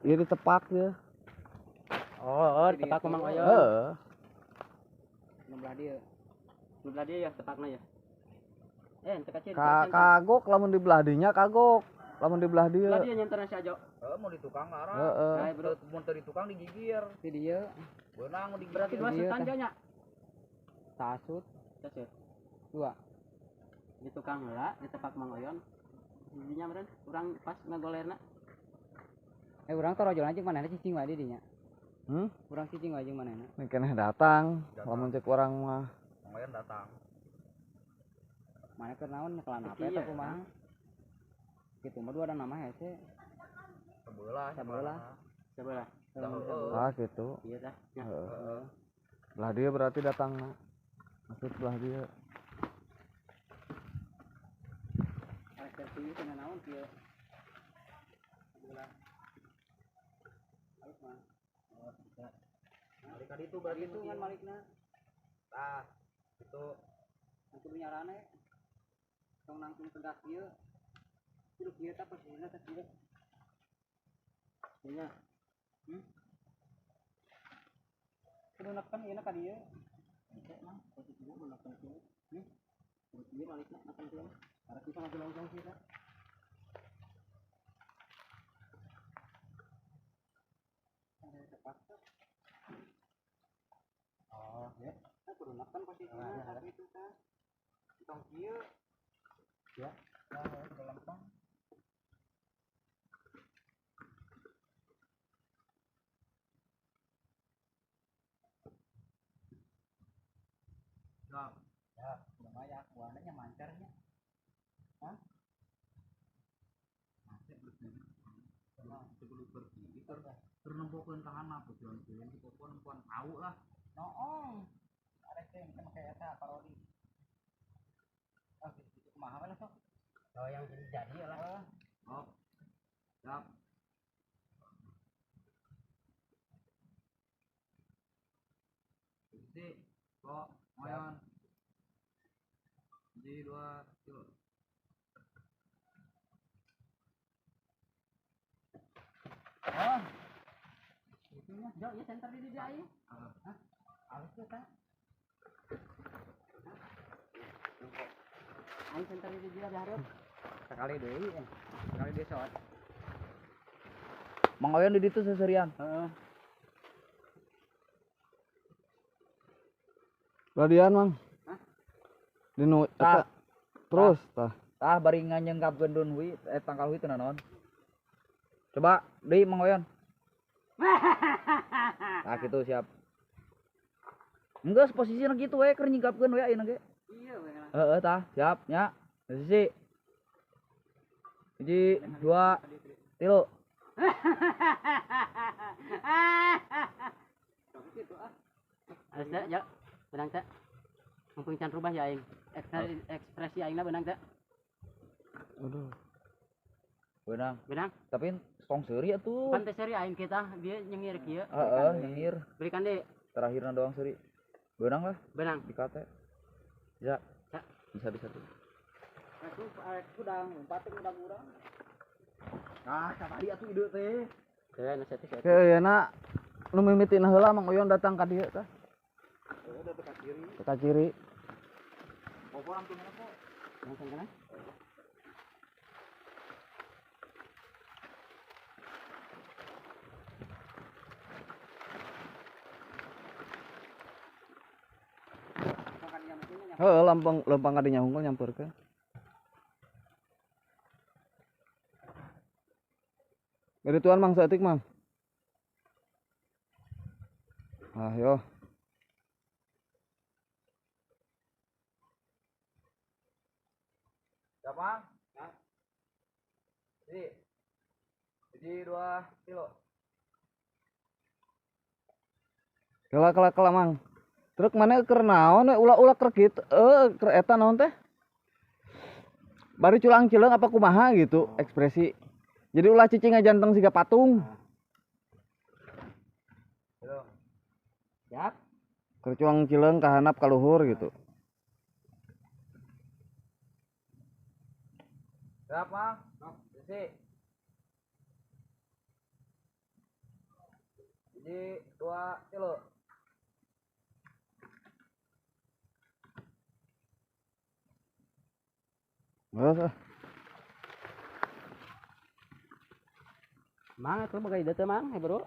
Ieu ditepak ya. Oh, tepak Mang Oyon. Heeh. Nu belah dieu. Nu belah dieu ya tepakna ya. Ente kacir. Kagok lamun di belah dinya kagok. Lamun di belah dieu. Belah dieu nyenterna si Ajo. Heeh, mau di tukang arah. Heeh. Mun teu di tukang digigir. Di dieu. Beunang mau digigir. Berarti dua sutan nya. Tasut. Tasut. Dua. Di tukang heula, di tepak Mang Oyon. Dinya meureun urang pas ngagolerna. Urang torojolan jeung manehna cicing wae di dinya. Urang cicing wae jeung manehna. Ini keneh datang, lamun cek urang mah. Mang Oyon datang. Mana keur naon nyekelan HP atau kumaha? Kitu mah dua ada nama hese. Sebelah, sebelah. Sebelah. Ah gitu. Iya tah. Heeh. Belah dia berarti datangna. Maksud belah dia. Karakter ieu cenah naon kieu. Sebelah. Alus mah. Balik ka ditu berarti itu kan malikna. Tah, itu. Kudu nyarane. Tong nangtung tegas ieu. Kudu kieu tah posisina teh kieu. Nya. Kudu neken ieu ka dieu. Hese mah posisina mun neken kieu. Kudu kieu malikna neken kieu. Arek bisa ngajolong sih tah. Oh, ya. Kudu neken posisina sakitu tah. Tong kieu. Ya, nah, udah lempeng. Nah, ya, lumayan kuananya mancarnya. Hah? Sebelum pergi, keur nempokeun ka handap tujuan kieu, pokokna nempoan tahu lah. Noong. Arek teh make eta parodi. Oh, gitu kumaha we lah sok. Oh, yang jadi lah. Oh. Siap. Sisi, kok, Moyon. 1, 2, 3. Oh. Itunya, Jo, ya center di dia aing. Hah? Alus teh tah. Aing center di dia hareup. Sekali deui, sekali deui shot. Mang Oyon di ditu seserian. Heeh. Ladian, Mang. Hah? Dinu eta. Terus tah. Tah bari nganyengkapkeun daun hui, tangkal hui teu naon. Coba deui Mang Oyon. Tah kitu siap. Enggeus posisina kitu we keur nyingkapkeun we ayeuna ge. Iya we lah. Heeh tah, siap nya. Posisi. 1, 2, 3. Alus teh, ya. Benang teh. Mumpung can rubah ya aing. Ekspresi aingna benang teh. Aduh. Benang. Benang. Tapi tong seuri atuh. Pan teh seuri aing kita dia nyengir kieu. Heeh, nyengir. Berikan deh. Terakhirna doang seuri. Benang lah. Benang. Di kate. Bisa. Bisa bisa tuh. Atuh arek kudang lompat teh kudang urang. Ah, tadi atuh ide teh. Heuh, nu saeutik. Heuh, na nu mimitina heula Mang Oyon datang ka dieu tah. Heuh, da teka ciri. Teka ciri. Popo langsung mana po? Langsung kana? Heuh, lempeng lempang ka dinya hungkul nyamperkeun. Dari tuan Mang saeutik Mang. Ah yo. Siap Mang? Hah? 1, 2, 3. Kela kela kela Mang. Truk mana keur naon we ulah-ulah keur kitu keur eta naon teh? Bari culang-cileung apa kumaha gitu ekspresi. Jadi ulah cicing ngajanteng siga patung. Siap. Keur culang-cileung ka handap ka luhur gitu. Siap, Mang. Sisi. 1 2 3. Geus ah. Mang atuh boga ide teu Mang, bro.